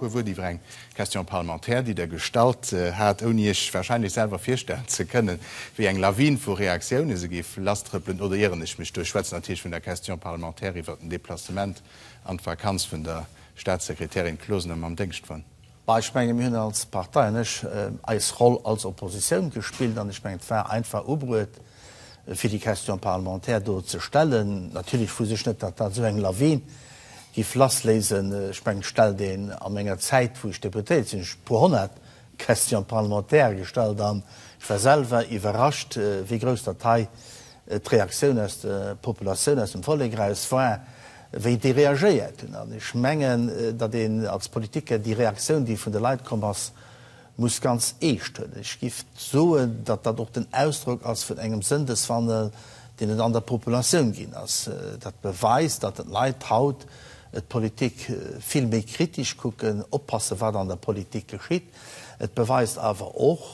puer Wuert iwwer eng Question parlementaire, déi Der gestallt hat, ouni Iech wahrscheinlech selwer virstellen ze kënnen, wéi eng Lawin vu Reaktioune se géif lasstrëppelen. Oder ieren ech mech do? Ech schwätzen natierlech vun der Question parlementaire iwwert den Deplacement an d'Vakanz vun der Staatssekretärin Closener mam Déngschtwon. Bah, ech menge mir hunn als Partei an ech eis Roll als Oppositioun gespillt an ech mengen et war einfach ubruet, fir déi Question parlementaire do ze stellen. Natierlech wusst ech net, datt dat esou eng Lawin giff lassléisen. Ech mengen, et stellt een a menger Zäit, wou ech Deputéiert sinn, ech e puer honnert Questions parlementaires gestallt an ech war selwer iwwerrascht, wéi grouss datt hei d'Reaktioun aus der Populatioun, aus dem Vollek eraus war, wéi déi reagéiert hunn. An ech mengen, datt een als Politiker déi Reaktioun, déi vun de Leit komm ass, muss ganz eescht huelen. Ech giff soen, datt dat och den Ausdrock ass vun engem Sëndeswandel, deen et an der Populatioun ginn ass. Dat beweist, datt d'Leit haut d'Politik vill méi kritesch kucken, oppassen, wat an der Politik geschitt. Et beweist awer och,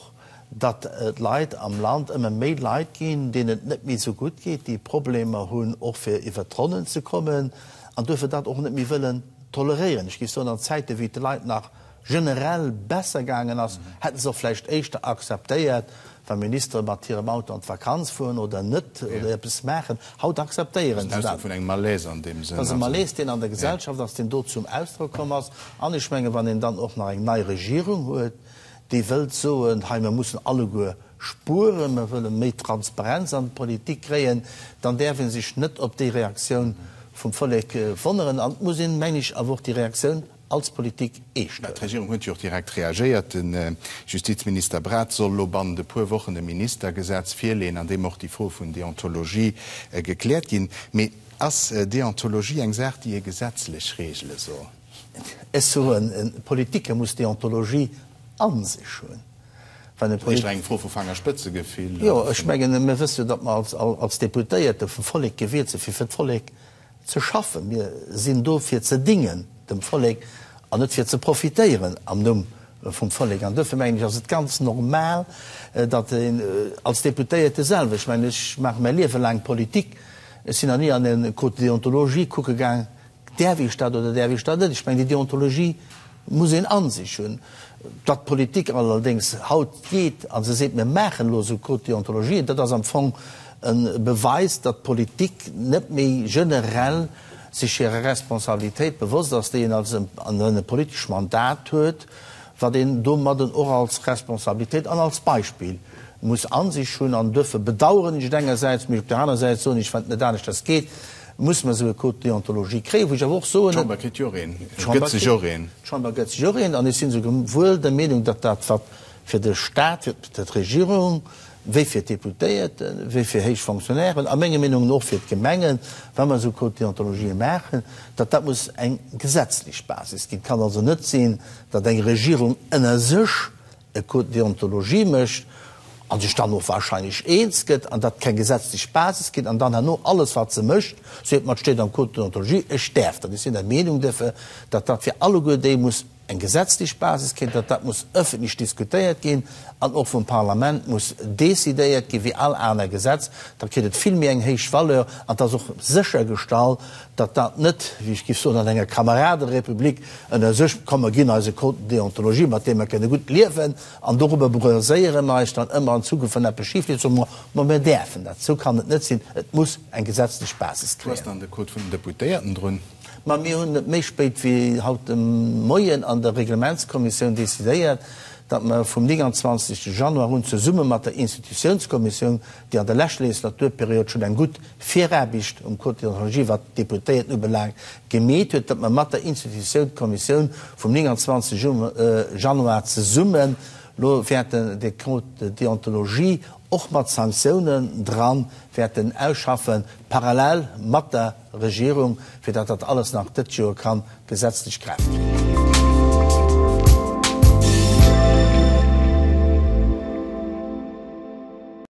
datt d'Leit am Land, ëmmer méi Leit ginn, deenen et net méi esou gutt geet, déi Problemer hunn, och fir iwwert d'Ronnen ze kommen, an duerfir dat och net méi wëllen toleréieren. Ech géif soen, an Zäiten, wéi et de Leit nach generell besser gaangen ass, hätte se och vläicht éischter akzeptéiert, wa Ministere mat hirem Auto an d'Vakanz fueren oder net oder eppes maachen. Haut akzeptéieren se dat. Dat ass den Ausdrock vun engem Malaise an deem Sënn. Dat ass e Malaise, deen an der Gesellschaft ass, deen do zum Ausdrock komm ass. An ech mengen, wann een dann och nach eng nei Regierung huet, déi wëllt soen, hei mer mussen alleguer spueren, mer wëlle méi Transparenz an d'Politik kréien, dann däerf ee sech net op déi Reaktioun vum Vollek wonneren. An et muss een, meng ech, awer och déi Reaktioun als Politik eescht huelen. D'Regierung huet jo och direkt reagéiert. De Justizminister Braz soll elo bannent e puer Wochen e Ministergesetz virleeën, an deem och déi Fro vun Deontologie gekläert ginn. Mee ass Deontologie eng Saach, déi ee gesetzlech reegele soll? Ech soen, e Politiker muss Deontologie a sech hunn. Wann e Polit. Éischter eng Fro vu Fangerspëtzegefill? Jo, ech mengen, mir wësse jo, datt mer als Deputéierte vum Vollek gewielt sinn, fir fir d'Vollek ze schaffen. Mir sinn do fir ze dingen dem Vollek an net fir ze profitéieren am Numm vum Vollek. An duerfir mengen ech, ass et ganz normal, datt een als Deputéierte selwer, ech mengen, ech maache mäi Liewe laang Politik, ech sinn nach ni an e Code de déontologie kucke gaang, Däerf ech dat oder däerf ech dat net? Ech mengen, déi Deontologie muss een a sech hunn. Datt d'Politik allerdéngs haut geet a se seet, mir maachen elo esou Code de déontologie, dat ass am Fong e Beweis, datt d'Politik net méi generell sech hirer Responsabilitéit bewosst ass, déi een als e politesch Mandat huet, wat een domadden och als Responsabilitéit an als Beispill muss a sech hunn. An duerfir bedauern ech et engersäits, mee op där aner Säit soen ech, wann et net aneschters geet, Muss mer esou e Code de déontologie kréien, wou ech awer och soen, D'Chamber kritt jo och een, gëtt sech och een. D'Chamber gëtt sech och een, an ech sinn esouguer wuel der Meenung, datt dat, wat fir de Stat, fir d'Regierung, wéi fir d'Deputéierten, wéi fir héich Fonctionnairen, a menge Meenungen och fir d'Gemengen, wa mer esou Code de déontologië maachen, datt dat muss eng gesetzlech Basis ginn. Et kann also net sinn, datt eng Regierung ënner sech e Code de déontologie mécht a sech dann och wahrscheinlech eens gëtt an dat keng gesetzlech Basis ginn an dann herno alles wat se mécht seet, ma et steet am Code de déontologie, ech däerf dat. Ech sinn der Meenung duerfir, datt dat fir alleguer déi muss eng gesetzlech Basis kréien, datt dat muss öffentlech diskutéiert ginn an och vum Parlament muss decidéiert ginn, wéi all aner Gesetz. Da kritt et vill méi eng héich Valeur an et ass och séchergestallt, datt dat net, wéi ech géif soen, an enger Kameraderepublik ënner sech, komm mer ginn eis e Code de déontologie, mat deem mer kënne gutt liewen an dorobber baséiere mer eis dann ëmmer an Zukunft, wann eppes schif leeft, soe mer, ma mir däerfen dat. Esou kann et net sinn. Et muss eng gesetzlech Basis Wou ass kréien. dann de Code vun den Deputéierten drun? Ma mir hunn net méi spéit wéi haut de Moien an der Reglementskommissioun decidéiert, datt mer vum 29. Januar un zesumme mat der Institutiounskommissioun, déi an der leschter Legislaturperiod schonn eng gutt Viraarbecht um Code de déontologie, wat d'Deputéierten ubelaangt, gemeet huet, datt mer mat der Institutiounskommissioun vum 29 Januar zesummen elo wäerten dee Code de déontologie och mat Sanktiounen dran wäerten ausschaffen, parallel mat der Regierung, fir datt dat alles nach dëst Joer ka gesetzlech Kraaft kréien.